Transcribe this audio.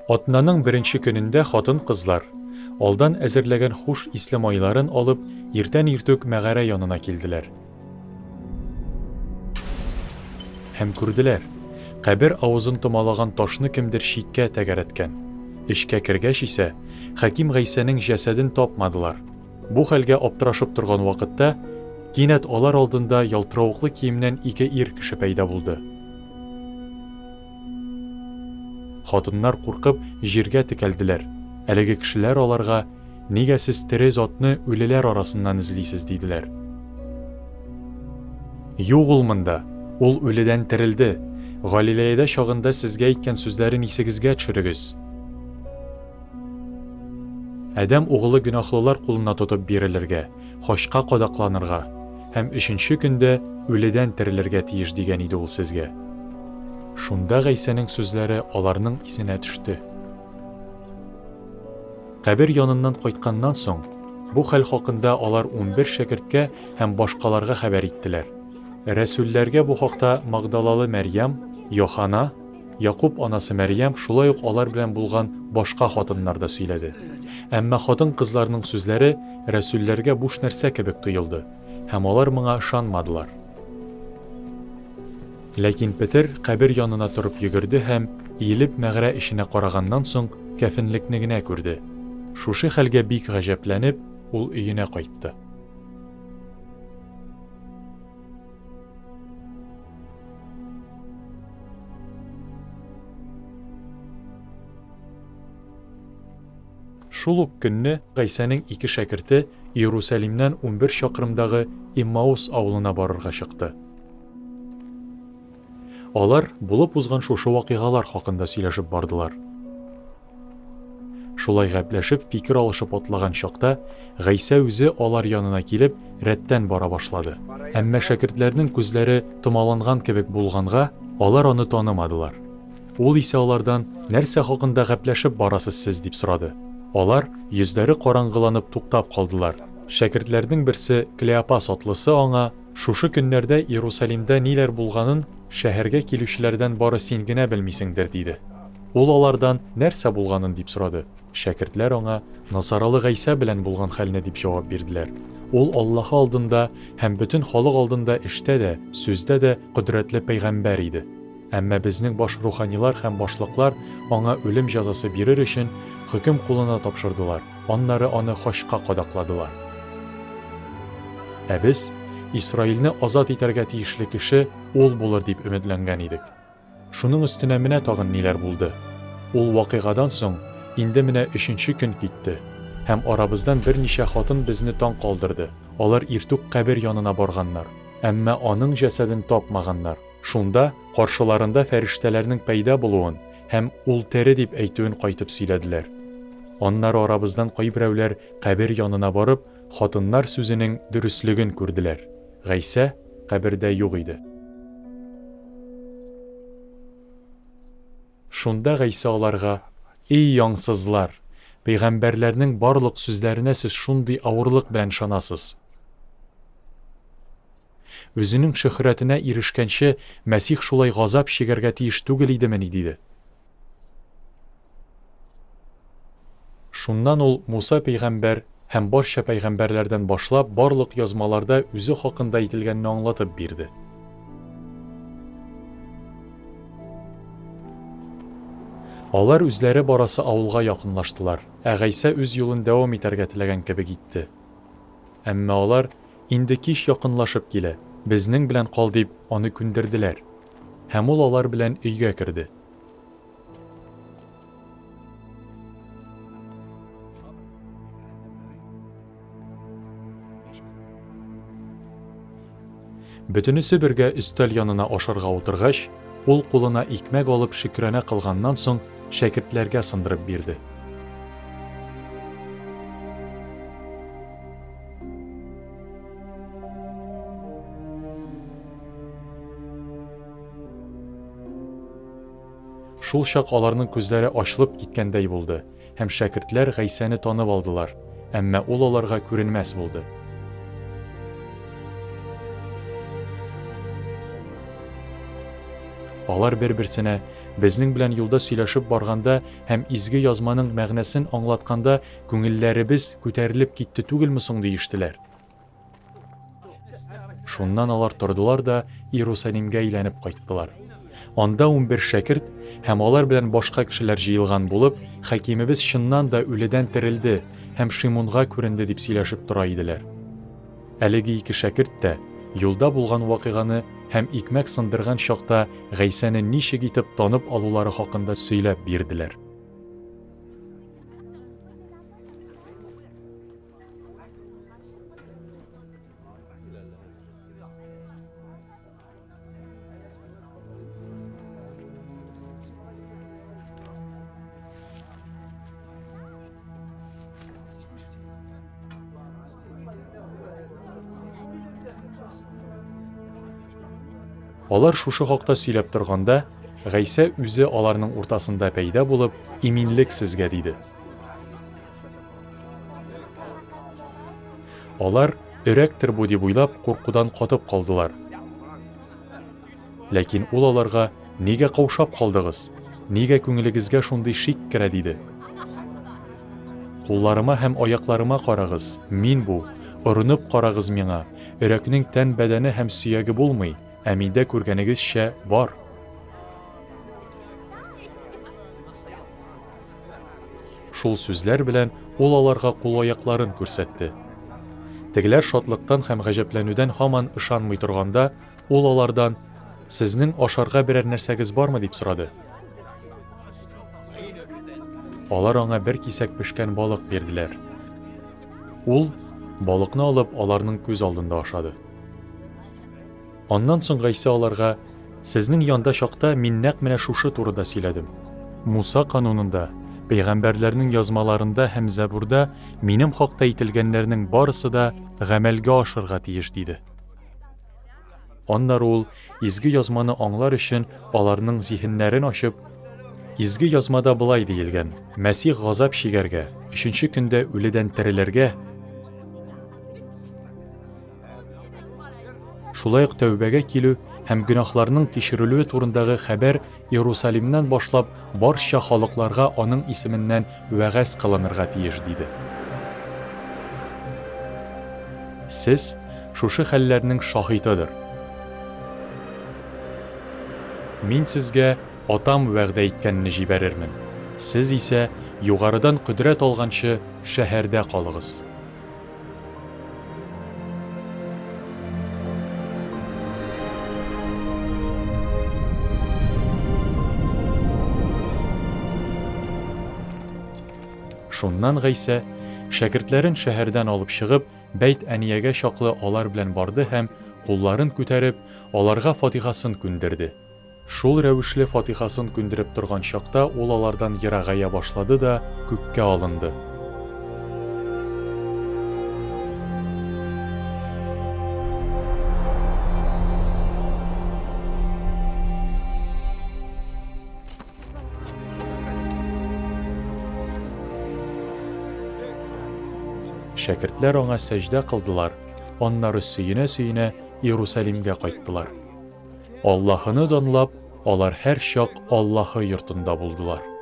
Атнаның беренче көнендә хатын-кызлар, алдан әзерләгән хуш исле майларын алып, иртән иртүк мәгарә янына килделәр. Һәм күрделәр, кабер авызын томалаган ташны кемдер читкә тәгәрәткән. Эчкә кергәч исә, Хәким Гайсәнең җәсәден тапмадылар. Бу хәлгә аптырашып торган вакытта, кинәт алар алдында ялтыравыклы киемнән ике ир кеше пәйда булды. Хатыннар куркып, җиргә текәлделәр. Әлеге кешеләр аларга, Нигә сез тере затны үлеләр арасыннан эзлисез? диделәр. Юк ул монда, ул үледән терелде. Галилеядә чагында сезгә әйткән сүзләрен исегезгә төшерегез. Адәм угылы гөнаһлылар кулына тотып бирелергә, хачка кадакланырга һәм өченче көндә үледән терелергә тиеш дигән иде ул сезгә. Шунда Гайсәнең сүзләре аларның исенә төште. Кабер яныннан кайтканнан соң, бу хәл хакында алар 11 шәкерткә һәм башкаларга хәбәр иттеләр. Рәсүлләргә бу хакта Магдалалы Мәрьям, Йохана, Якуб анасы Мәрьям, шулай ук алар белән булган башка хатыннар да сөйләде. Әмма хатын-кызларның сүзләре рәсүлләргә буш нәрсә кебек тоелды, һәм алар моңа ышанмадылар. Ләкин Петер кабер янына торып йөгерде һәм, иелеп мәгарә эченә караганнан соң, кәфенлекне генә күрде. Шушы хәлгә бик гаҗәпләнеп, ул өенә кайтты. Шул ук көнне Гайсәнең ике шәкерте Иерусалимнән 11 чакрымдагы Эммаус авылына барырга чыкты. Алар булып узган шушы вакыйгалар хакында сөйләшеп бардылар. Шулай гәпләшеп, фикер алышып атлаган чакта, Гайсә үзе алар янына килеп, рәттән бара башлады. Әмма шәкертләрнең күзләре томаланган кебек булганга, алар аны танымадылар. Ул исә алардан, Нәрсә хакында гәпләшеп барасыз сез? дип сорады. Алар, йөзләре караңгыланып, туктап калдылар. Шәкертләрнең берсе, Клеопас атлысы аңа, Шушы көннәрдә Иерусалимда ниләр булганын шәһәргә килүчеләрдән бары син генә белмисеңдер, диде. Ул алардан, Нәрсә булганын? дип сорады. Шәкертләр аңа, Насаралы Гайсә белән булган хәлне, дип җавап бирделәр. Ул Аллаһы алдында һәм бөтен халык алдында эштә дә, сүздә дә кодрәтле пәйгамбәр иде. Әмма безнең баш руханилар һәм башлыклар аңа үлем җәзасы бирер өчен хөкем кулына тапшырдылар, аннары аны хачка кадакладылар. Ә без, Исраилне азат итәргә тиешле кеше ул булыр дип өметләнгән идек. Шуның өстенә менә тагын ниләр булды. Ул вакыйгадан соң инде менә өченче көн китте, һәм арабыздан берничә хатын безне таң калдырды, алар иртүк кабер янына барганнар, әмма аның җәсәден тапмаганнар. Шунда каршыларында фәрештәләрнең пәйда булуын һәм ул тере дип әйтүен кайтып сөйләделәр. Аннары арабыздан кайберәүләр кабер янына барып, хатыннар сүзенең дөреслеген күрделәр, Гайсә кабердә юк иде. Шунда Гайсә аларга, Эй, аңсызлар! Пәйгамбәрләрнең барлык сүзләренә сез шундый авырлык белән ышанасыз! Үзенең шөһрәтенә ирешкәнче, Мәсих шулай газап чигәргә тиеш түгел идемени? диде. Шуннан ул Муса пәйгамбәр һәм барча пәйгамбәрләрдән башлап барлык язмаларда үзе хакында әйтелгәнне аңлатып бирде. Алар үзләре барасы авылга якынлаштылар, ә Гайсә үз юлын дәвам итәргә теләгән кебек итте. Әмма алар, Инде кич якынлашып килә, безнең белән кал, дип, аны күндерделәр. Һәм ул алар белән өйгә керде. Бөтенесе бергә өстәл янына ашарга утыргач, ул кулына икмәк алып шөкранә кылганнан соң, шәкертләргә сындырып бирде. Шул чак аларның күзләре ачылып киткәндәй булды, һәм шәкертләр Гайсәне танып алдылар, әмма ул аларга күренмәс булды. Алар бер-берсенә, Безнең белән юлда сөйләшеп барганда һәм Изге Язманың мәгънәсен аңлатканда күңелләребез күтәрелеп китте түгелме соң, диештеләр. Шуннан алар тордылар да Иерусалимгә әйләнеп кайттылар. Анда 11 шәкерт һәм алар белән башка кешеләр җыелган булып, Хакимебез чыннан да үледән терелде һәм Шимунга күренде дип сөйләшеп тора иделәр. Әлеге ике шәкерт тә юлда булган вакыйганы һәм икмәк сындырган чакта Гайсәне ничек итеп танып алулары хакында сөйләп бирделәр. Алар шушы хакта сөйләп торганда, Гайсә үзе аларның уртасында пәйда булып, Иминлек сезгә, диде. Алар, өрәктер бу дип уйлап, куркудан катып калдылар. Ләкин ул аларга, Нигә каушап калдыгыз? Нигә күңелегезгә шундый шик керә? диде. Кулларыма һәм аякларыма карагыз, мин бу. Орынып карагыз миңа. Өрәкнең тән-бәдәне һәм сөяге булмый, ә миндә күргәнегезчә бар. Шул сүзләр белән ул аларга кул-аякларын күрсәтте. Тегеләр шатлыктан һәм гаҗәпләнүдән һаман ышанмый торганда, ул алардан, Сезнең ашарга берәр нәрсәгез бармы? дип сорады. Алар аңа бер кисәк пешкән балык бирделәр. Ул, балыкны алып, аларның күз алдында ашады. Аннан соң Гайсә аларга, Сезнең янда чакта мин нәкъ менә шушы турыда сөйләдем. Муса канунында, пәйгамбәрләрнең язмаларында һәм Зәбурда минем хакта әйтелгәннәрнең барысы да гамәлгә ашырга тиеш, диде. Аннары ул, Изге Язманы аңлар өчен, аларның зиһеннәрен ачып, Изге Язмада болай диелгән, Мәсих газап чигәргә, өченче көндә үледән терелергә, Шулай ук тәүбәгә килү һәм гөнаһларның кичерелүе турындагы хәбәр Иерусалимнан башлап барча халыкларга аның исеменнән вәгазь кылынырга тиеш, диде. Сез шушы хәлләрнең шаһитыдыр. Мин сезгә Атам вәгъдә иткәнне җибәрермен. Сез исә, югарыдан кодрәт алганчы, шәһәрдә калыгыз. Шуннан Гайсә, шәкертләрен шәһәрдән алып чыгып, Бәйт-Әниягә чаклы алар белән барды һәм, кулларын күтәреп, аларга фатихасын күндерде. Шул рәвешле фатихасын күндереп торган чакта ул алардан ерагая башлады да күккә алынды. Шәкертләр аңа сәҗдә кылдылар, аннары сөенә-сөенә Иерусалимгә кайттылар. Аллаһыны данлап, алар һәрчак Аллаһы йортында булдылар.